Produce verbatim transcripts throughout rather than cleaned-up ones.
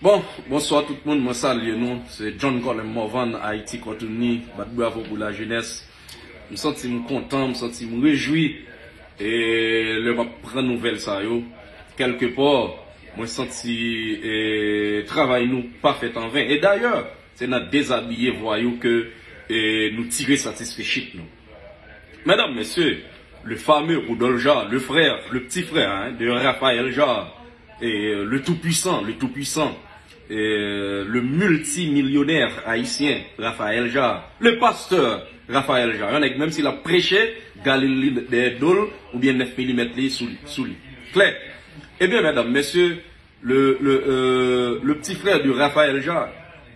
Bon, bonswa tout moun, mwen salye nou. Se John Colem Morvan, Ayiti Kòtouni, bat bravo pou lajenès. M santi m kontan, m santi m rejwi. E lè m ap pran nouvèl sa yo, kèlkepò, mwen santi e, travay nou pa fèt an ven. E dayè, se nan dezabiye vwayou ke e, nou tire satisfechik nou. Mesdames, messieurs, le fameux Rudolph Jaar, le frère, le petit frère hein, de Raphaël Jaar, et euh, le tout-puissant, le tout-puissant, euh, le multimillionnaire haïtien Raphaël Jaar, le pasteur Raphaël Jaar, yon nèg menm si l ap preche, Galil li dèyè do l, oubyen nèf milimèt li sou li, sou li. Klè? Ebyen, medam, mesye, le, le, euh, le petit frère de Raphaël Jaar,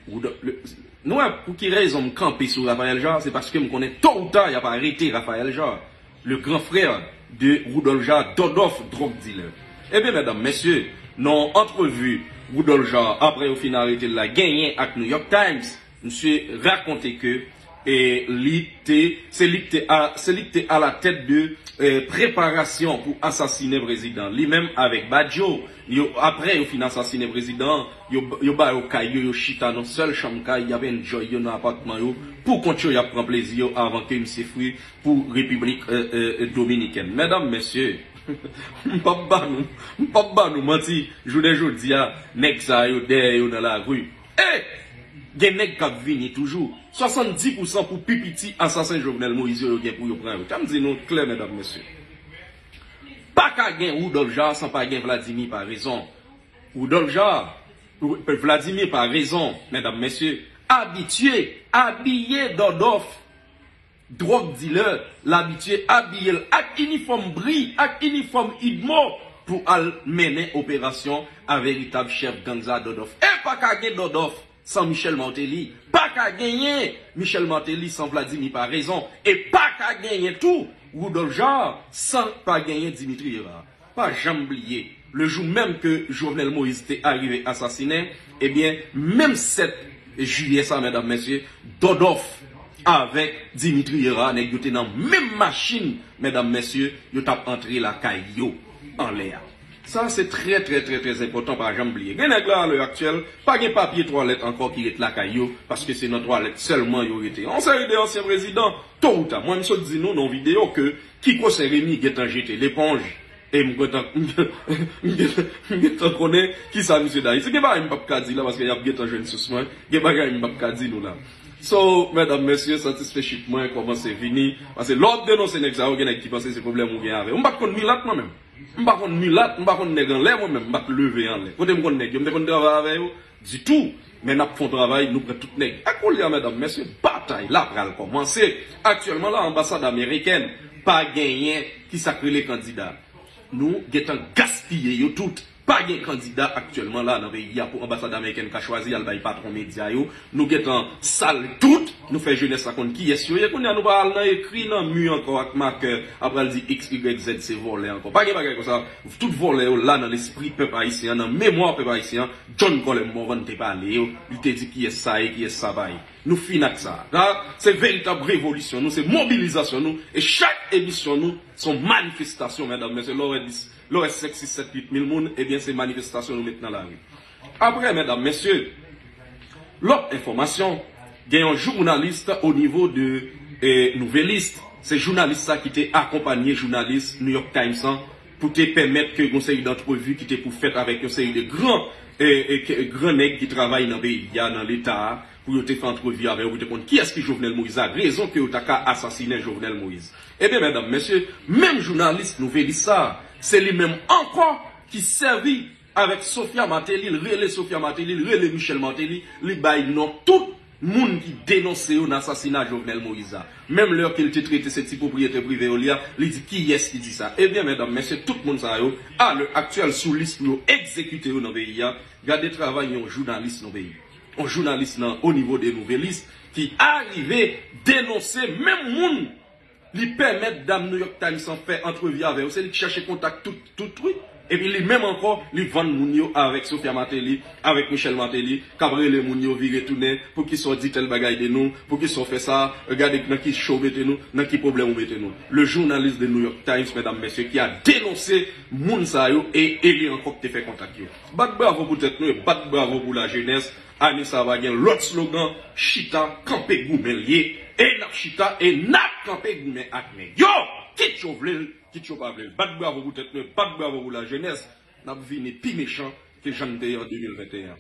ou de- le- nou wè pou ki rezon m kanpe sou Raphaël Jaar, se paske m konnen to ou ta y ap arete Raphaël Jaar, le grand frère de Rudolph Jaar, Dòdòf, drug dealer. Ebyen, medam, mesye, nan antrevi Rudolph Jaar, apre yo fin arete l la, genyen ak New York Times, misye rakonte ke e li te, se li k te a, se li k te alatèt de e, preparasyon pou asasinen prezidan. Li menm avèk Badio, yo, apre yo fin asasinen prezidan, yo, yo ba yo kay yo, yo chita nan sèl chanm kay, y ap enjoy yo nan apatman yo, pou kont yo, y ap pran plezi yo avan ke misye fri pou Repiblik e, e, e, Dominikèn. Medam, mesye, m p ap ba nou, m p ap ba nou manti, jounen jodi a, nèg sa yo dèyè yo nan lari. E gen nèg k ap vini toujou. Swasanndis pousan pou pi piti asasen Jovenel Moïse yo, yo gen pou yo pran yo. Kè m di nou klè, medam, mesye. Pa ka gen Rudolph Jaar san pa gen Vladimir Paraison. Rudolph Jaar, Vladimir Paraison, medam, mesye, abitye, abiye Dòdòf, drug dealer, l abitye abiye l ak inifòm bri, ak inifòm idmo pou al mennen operasyon a veritab chèf gang sa Dòdòf. E pa ka gen Dòdòf san Michel Martelly. Pa ka genyen Michel Martelly san Vladimir Paraison. E pa ka genyen tou Rudolph Jaar san pa genyen Dimitri Hérard. Pa janm bliye, le jou menm ke Jovenel Moïse te arive asasinen, ebyen, menm sèt jiyè sa, medam, mesye, Dòdòf avèk Dimitri Hérard, nèg yo te nan menm machin, medam, mesye, yo t ap antre lakay yo anlè a. Sa se trè, trè, trè, trè enpòtan, pa janm bliye. Gen nèg la, alè aktyèl, pa gen papye twalèt ankò ki ret lakay yo, paske se nan twalèt sèlman yo rete. Yon seri de ansyen prezidan, to ou ta, mwen m sot di nou nan videyo ke Kiko Sen Remi gentan jete leponj, e m gentan, m gentan, m gentan konnen kisa misye da. Se gen bagay m p ap ka di la, paske y ap gentan jwenn sous mwen, gen bagay m p ap ka di nou la. So, medam, mesye, satisfechik mwen kòmanse vini. Paske lè w ap denonse nèg sa yo, gen nèg ki panse se pwoblèm ou gen avè yo. M pa t konn milat mwen menm. M pa konn milat, m pa konn nèg anlè mwen menm, m pa t leve anlè. Kote m konn nèg yo, m te konn travay avè yo ditou. Men n ap fè yon travay, nou pran tout nèg. E koulye a, medam, mesye, batay la pral kòmanse. Aktyèlman la, anbasad amerikèn pa genyen kisa k rele kandida. Nou gentan gaspiye yo tout. Pa gen kandida aktyèlman la nan peyi a pou anbasad amerikèn ka chwazi al bay patwon medya yo. Nou gentan sal tout. Nou fè jenès la konn kiyès yo ye. Kounye a nou pa al nan ekri nan mi ankò ak makè, ap al di X, Y, Z se vòlè ankò. Pa gen bagay konsa. Tout vòlè yo la nan lespri pèp ayisyen an, nan memwa pèp ayisyen an. John Colem Morvan te pale yo. Li te di kiyès sa ye, kiyès sa pa ye. Nou fin ak sa. Sa se veritab revolisyon nou, se mobilizasyon nou. E chak emisyon nou se yon manifestasyon, medam, mesye. Lè w wè dis, lè w wè senk, sis, sèt, uit mil moun, ebyen, se manifestasyon nou met nan lari. Apre, medam, mesye, lòt enfòmasyon, gen yon jounalis o nivo de e, Nouvelliste. Se jounalis sa ki te akonpanye jounalis New York Times lan pou te pèmèt ke yon seri d antrevi ki te pou fèt avèk yon seri de gran, e, e, ke- gran nèg ki travay nan peyi a, nan Leta a, pou yo te fè antrevi avè yo, pou te konn kiyès ki Jovenel Moïse la, rezon ke yo ta ka asasinen Jovenel Moïse. Ebyen, medam, mesye, menm jounalis Nouvelliste sa, se li menm ankò ki sèvi avèk Sophia Martelly, l rele Sophia Martelly, l rele Michel Martelly, li bay non tout moun ki denonse yo nan asasina Jovenel Moïse la. Menm lè ke l te trete se ti pwopriyetè prive yo li a, li di kiyès ki di sa. Ebyen, medam, mesye, tout moun sa yo, a lè aktyèl, sou lis pou yo egzekite yo nan peyi a. Gade travay yon jounalis nan peyi. Yon jounalis nan o nivo de Nouvelliste ki arive denonse menm moun li pèmèt dam New York Times lan fè antrevi avè yo. Se li ki chèche kontak tout, tout, wi. Epi li menm ankò, li vann moun yo avèk Sophia Martelly, avèk Michel Martelly, k ap rele moun yo vire tounen, poukisa w di tèl bagay de nou, poukisa w fè sa, gade nan ki cho w mete nou, nan ki pwoblèm ou mete nou. Le journaliste de New York Times, medam, mesye, ki a denonse moun sa yo e, e li ankò ki te fè kontak yo. Bat bravo pou tèt nou e bat bravo pou lajenès. Ane sa a va gen lòt slogan, chita, kanpe, goumen l ye. E n ap chita e n ap kanpe goumen ak nèg yo. Kit yo vle l, kit yo pa vle l. Bat bravo pou tèt nou e bat bravo pou lajenès. N ap vini pi mechan ke jan n te ye an de mil venteyen.